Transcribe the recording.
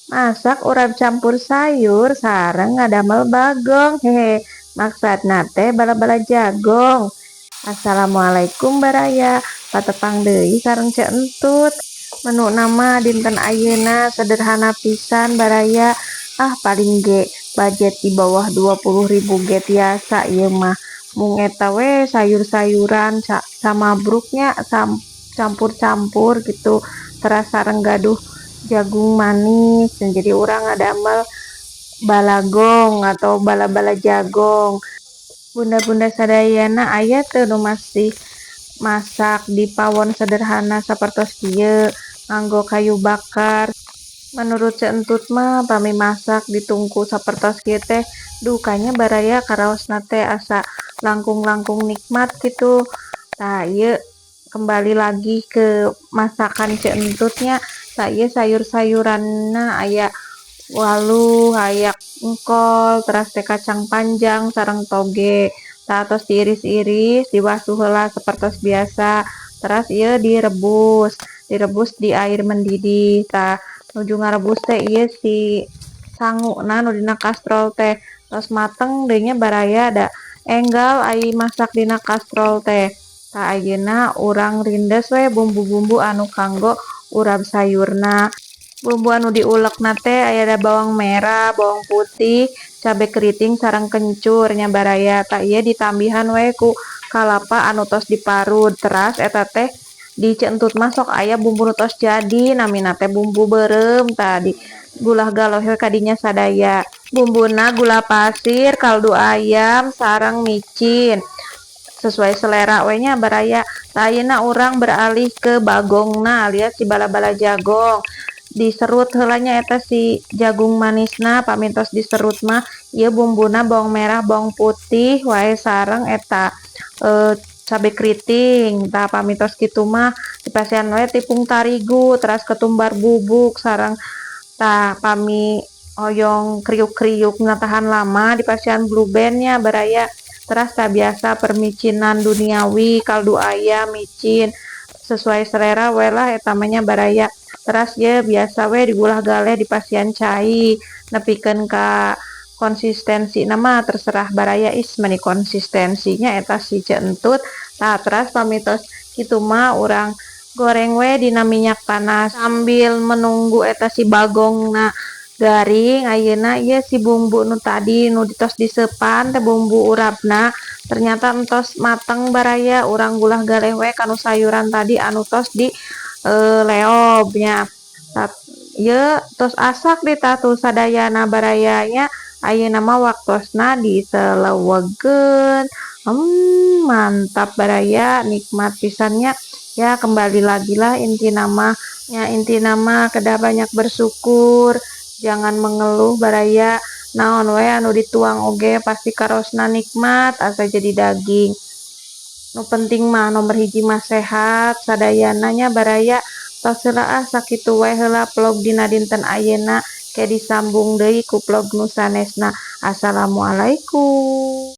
Masak urap campur sayur sareng ngadamel bagong, hehe, maksudna teh bala-bala jagong. Assalamualaikum, baraya, patepang deui sareng Ceu Entut. Menuna mah dinten ayeuna sederhana pisan, baraya. Ah, paling ge budget di bawah 20.000 ge tiasa ieu mah. Mung eta we sayur-sayuran samabruk nya, campur-campur gitu, teras sareng gaduh jagung manis. Jadi urang ngadamel balagong atau bala-bala jagong. Bunda-bunda sadayana, aya teu nu masih masak di pawon sederhana sapertos kieu, nganggo kayu bakar? Menurut Ceu Entut mah, pami masak di tungku sapertos kieu teh dukanya, baraya, karaosna teh asa langkung-langkung nikmat gitu. Tah, ieu kembali lagi ke masakan Ceu Entut nya. Tah, ieu sayur-sayuranna aya waluh, aya engkol, teras teh kacang panjang sareng toge. Tah, tos diiris-iris, diwasuh heula sapertos biasa, teras ieu direbus, direbus di air mendidih. Tah, nuju ngarebus teh ieu si sanguna nu dina kastrol teh tos mateng deui nya, baraya, da enggal ai masak dina kastrol teh. Tah, ayeuna urang rindes we bumbu-bumbu anu kanggo urap sayurna. Bumbu anu diulekna teh aya bawang merah, bawang putih, cabe keriting sareng kencur nya, baraya. Tah, ieu ditambihan we ku kalapa anu tos diparut. Teras eta teh di Ceu Entut mah sok aya bumbu nu tos jadi, namina teh bumbu beureum. Tah, di gulah galoh we kadinya sadaya. Bumbuna gula pasir, kaldu ayam, sareng micin. Sesuai selera we nya, baraya. Tah, ayeuna urang beralih ke bagongna alias si bala-bala jagong. Diserut heula nya eta si jagung manisna. Pami tos diserut mah, ieu bumbuna bawang merah, bawang putih wae sareng eta cabe keriting. Tah, pami tos kitu mah dipasihan we tepung tarigu, teras ketumbar bubuk sareng, tah, pami hoyong kriuk-kriukna tahan lama dipasihan Blue Band nya, baraya. Teras tah, biasa permicinan duniawi, kaldu ayam, micin, sesuai selera we lah eta mah nya, baraya. Teras ye biasa we digulah galeh, dipasihan cai nepikeun ka konsistensina mah terserah, baraya. Is meni konsistensinya eta si Ceu Entut. Tah, teras pami tos kitu mah urang goreng we dina minyak panas. Sambil menunggu eta si bagongna garing, ayeuna ieu si bumbu nu tadi nu tos diseupan teh, bumbu urapna, ternyata entos mateng, baraya. Urang gulah galeh we kanu sayuran tadi anu tos di leob nya. Ieu tos asak di tatu sadayana, baraya nya. Ayeuna mah waktosna diselewegkeun. Mantap, baraya, nikmat pisan nya. Ya, kembali lagi lah, intina mah nya, intina mah kedah banyak bersyukur, jangan mengeluh, baraya. Naon we anu dituang oge pasti karaosna nikmat asa jadi daging. Nu penting mah nomor hiji mah sehat sadayana nya, baraya. Tos heula ah, sakitu wae heula vlog dina dinten ayeuna, ke disambung deui ku vlog nu sanesna. Assalamualaikum.